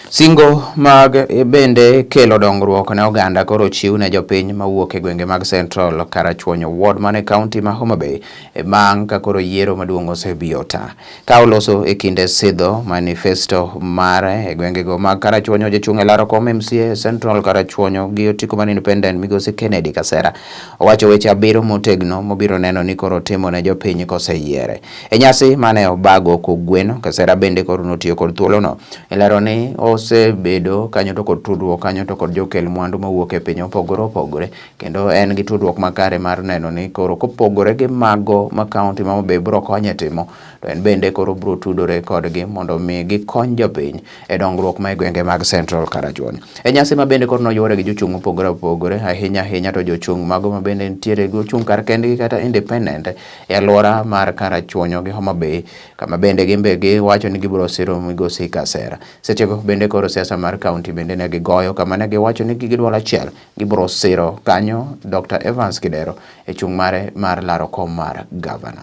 Singo mag bende kelo dongruok ne oganda koro ochiw ne jopiny mawuok e gwenge mag Central Karachuonyo Ward mane kaunti ma Homa Bay e bang' ka koro yiero maduong' osebiyo ta. Ka oloso e kinde sidho manifesto mare e gwengego mag Karachuonyo, jachung' e laro kom MCA Central Karachuonyo gi otiko mar Independent migosi Kennedy Kasera owacho weche abiriyo motegno mobiro neno ni koro otimo ne jopiny koseyiere. E nyasi mane obago kogweno, Kasera bende koro notiyo kod thuolono e lero ni osebedo kanyo to kod tudruok kanyo to kod jokel mwandu mawuok e pinje mopogore opogore kendo en gi tudruok makare mar neno ni koro kopogore gi mago ma kaunti ma Homa Bay biro konye timo to en bende koro biro tudore kodgi mondo mi gikony jopiny e dongruok ma e gwenge mag Central Karachuonyo. E nyasi ma bende koro noywore gi jochung' mopogore opogore ahinya ahinya to jochung' mago ma bende nitiere gochung' kar kendgi kata independent e alwora mar Karachuonyo gi Homa Bay kama bende gin be giwacho ni gibiro siro migosi Kasera. Sechego bende koro siasa mar kaunti bende ne gigoyo kama ne giwacho ni gi duol achiel gibiro siro kanyo Dr. Evans Kidero e chung' mare mar laro kom mar gavana.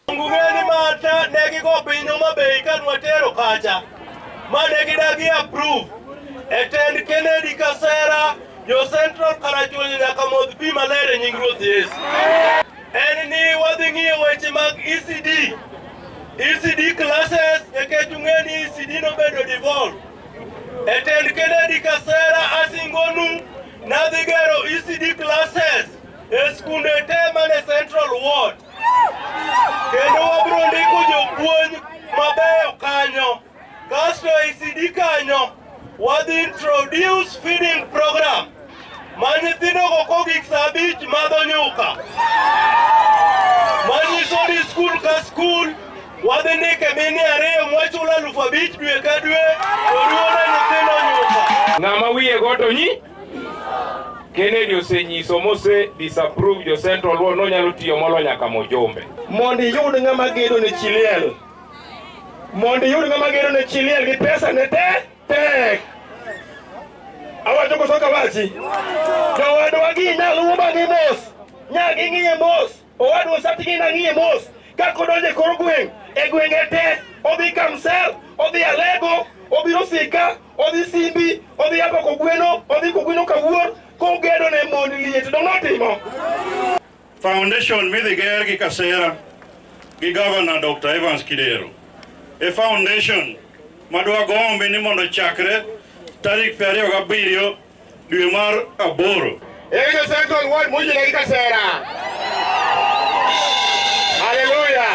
Ung'eni mata ne gigo piny Homa Bay ka nwatero kacha ma ne gidagi approve e tend Kennedy Kasera jo Central Karachuonyo nyaka modh pi maler e nying Ruoth Yesu. En ni wadhi ng'iyo weche mag ECD ECD classes nikech ung'e ni ECD nobedo devolved. E tend Kennedy Kasera asingonu nadhi gero ECD classes e skunde te mane Central Ward. Kendo wabiro ndiko jopuonj mabeyo kanyo. Kasto ECD kanyo wadhi introduce feeding program ma nyithindogo kogik saa 5 madho nyuka. Manyiso ni skul ka skul wadhi ndike mine ariyo mwachulo 5,000 dwe ka dwe to ruo ne nyithindo nyuka. Ng'ama wiye go to nyi Kennedy osenyiso mose disapprove jo Central Ward nonyalo tiyo molo nyaka Mojumbe. Mondo iyud ng'ama gedo ne chi liel. Mondo iyud ng'ama gedo ne chi liel gi pesa ne te tek. Awacho koso kawachi? Jowadwa gi nyaluwo bang'e mos. Nya ging'iye mos. Owadwa sati gi nang'iye mos. Kaka odonjo e kor gweng', e gwenge te, odhi Kamsel, odhi Alego, obiro Sika, odhi Simbi, odhi Apa Kogweno, odhi Kogweno Kawuor, kogedo ne mon liet. Dong' notimo? Foundation midhi ger gi Kasera gi Governor Dr. Evans Kidero. E foundation madwa gombi ni mondo chakre tarik 27 dwe mar 8. Ero Central Ward muyile gi Kasera. Haleluya.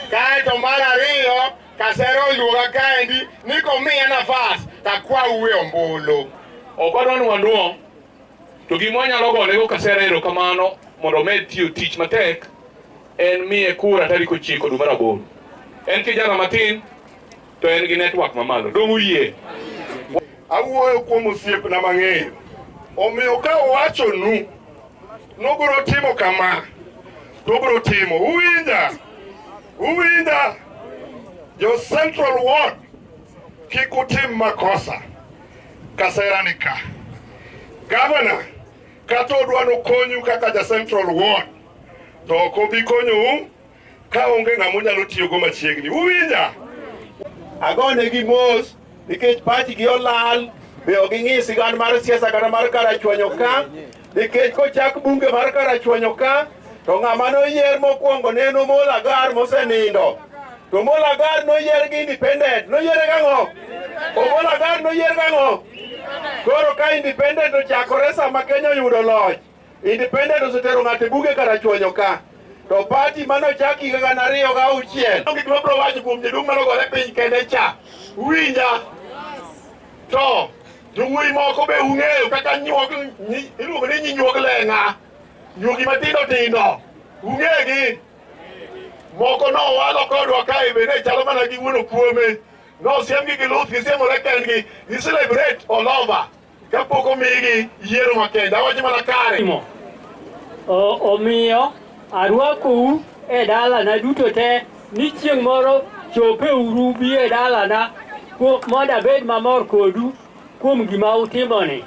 Kaeto mar ariyo Kasera oluonga kaendi ni komiya nafas takwauwe ombulu. Ok wadwa ni wanuo to gima wanyalo gonego Kasera erokamano mondo omed tiyo tich matek en miye kura tarik 9 dwe mar 8. En kijana matin to en gi network mamalo. Dong' uyie? Awuoyo kuom osiepna mang'eyo. Omiyo ka owachonu nobiro timo kama, to obiro timo. Uwinja? Uwinja? Jo Central Ward kik utim makosa. Kasera ni ka. Governor kata odwa nokonyu kaka ja Central Ward to ok obi konyou ka onge ng'ama unyalo tiyogo machiegni. Uwinja? Agonegi mos nikech pachgi olal, be ok ging'i sigand mar siasa kata mar Karachuonyo ka, nikech kochak bunge mar Karachuonyo ka to ng'ama noyier mokwongo ne en Omolo Agar mosenindo. To Omolo Agar noyier gi independent, noyiere gang'o? Omolo Agar noyier gang'o? Koro ka independent ochakore sama Kenya oyudo loch, independent osetero ng'ato e buge Karachuonyo ka. To party manochak higa 2006. Gik mabiro wacho kuom jaduong' manogore piny kende cha. Winja. To jowuoyi moko be ung'eyo kaka nyuok iluongo ni nyinyuok leng'a. Nyuogi matindo tindo. Ung'egi. Moko nowalo kodwa kae be ne chalo mana gi wuon okuome. Nosiemgi gi luth gisiemore kendgi. Gi celebrate all over. Kapok omigi yiero makende. Awacho mana kare. Omiyo arwakou e dalana duto te ni chieng' moro chopeuru ubi e dalana mondo abed mamor kodu kuom gima utimoni.